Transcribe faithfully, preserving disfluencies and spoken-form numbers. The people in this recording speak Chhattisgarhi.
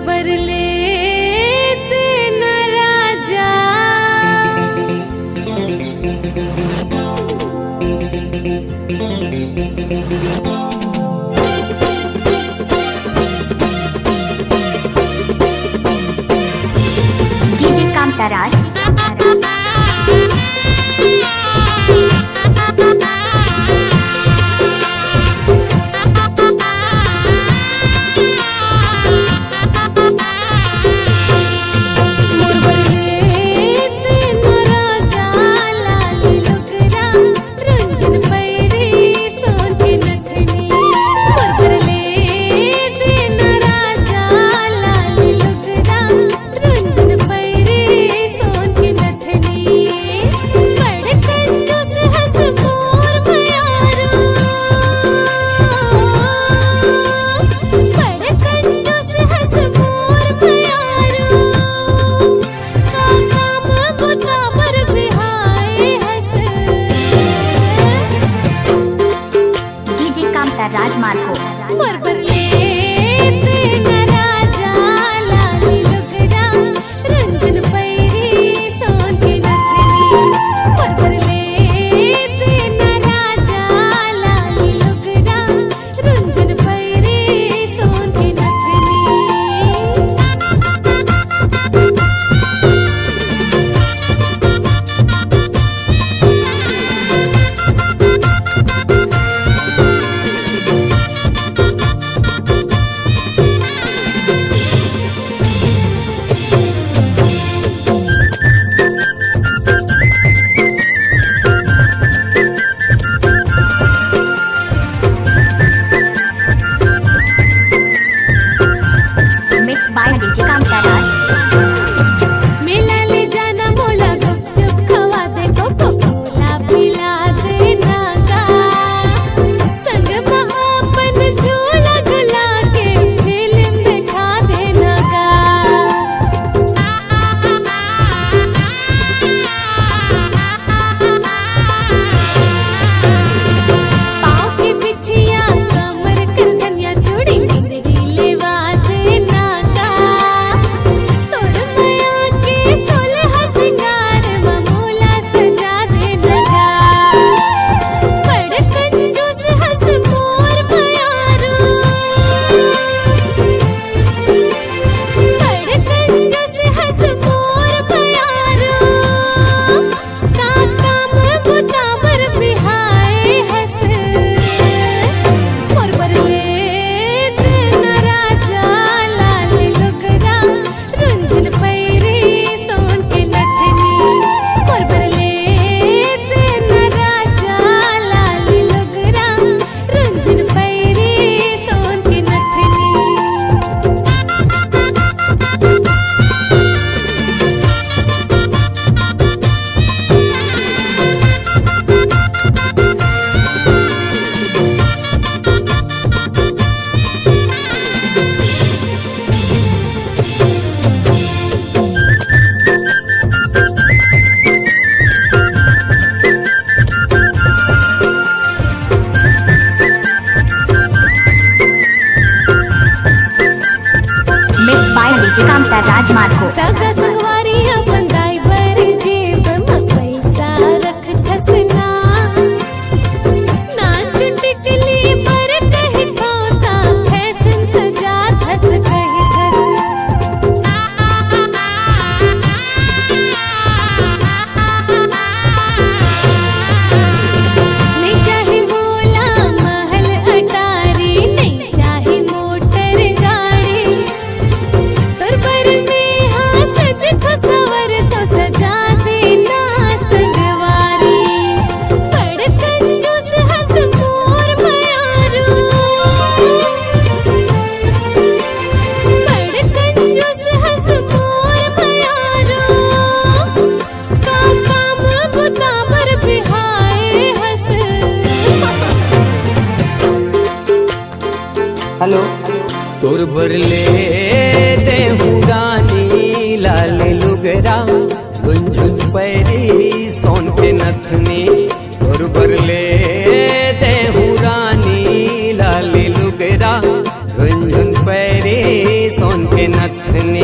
बर ले तेना राजा। डीजे कामताराज। डीजे कामता राजमार्गो। मोर बर ले तेना राजा, लाली लुगरा, रंजन पैरी, सोन के नथनी। मोर बर ले तेना राजा, लाली लुगरा, रंजन पैरी, सोन के नथनी। Mixed by डीजे कामता राज। मेला ले जाना मोला, गुपचुप खवा दे, कोको कोला पिला देना गा। संग म अपन झूला झुला के फिल्म दिखा देना गा। पाँव के बिछिया, कमर कर धनिया, चूड़ी मुंदरी लेवा देना गा। तोर मया के सोलह सिंगार म मोला सजा देना गा। बड़ कंजूस हस मोर मयारू। बड़ कंजूस हस मोर मयारू। का काम बुता बर बिहाए हस। मोर बर ले तेना राजा, लाल लुगरा, रुंझुन पैरी, सोन के नथनी। मोर बर ले तेना राजा, लाल लुगरा, रुंझुन पैरी, सोन के नथनी। Mixed by डीजे कामता राजमार्गो। सगा संगवारी अपन दाई बर जेब म पैसा रखथस ना। नाच टिकली बर कहि खोता, फैशन सजा धस कहि धस। नइ चाही मोला महल अटारी, नइ चाही मोटर गाड़ी। तोर बर मेहा सज को सवर तो सजा देना संगवारी। बड़ कंजूस हस मोर मयारू। बड़ कंजूस हस मोर मयारू। का काम बुता बर बिहाए हस। हेलो। तोर बर ले देहूं रानी लाल लुगरा, रुंझुन पैरी, सोन के नथनी। तोर बर ले देहूं रानी लाल लुगरा, रुंझुन पैरी, सोन के नथनी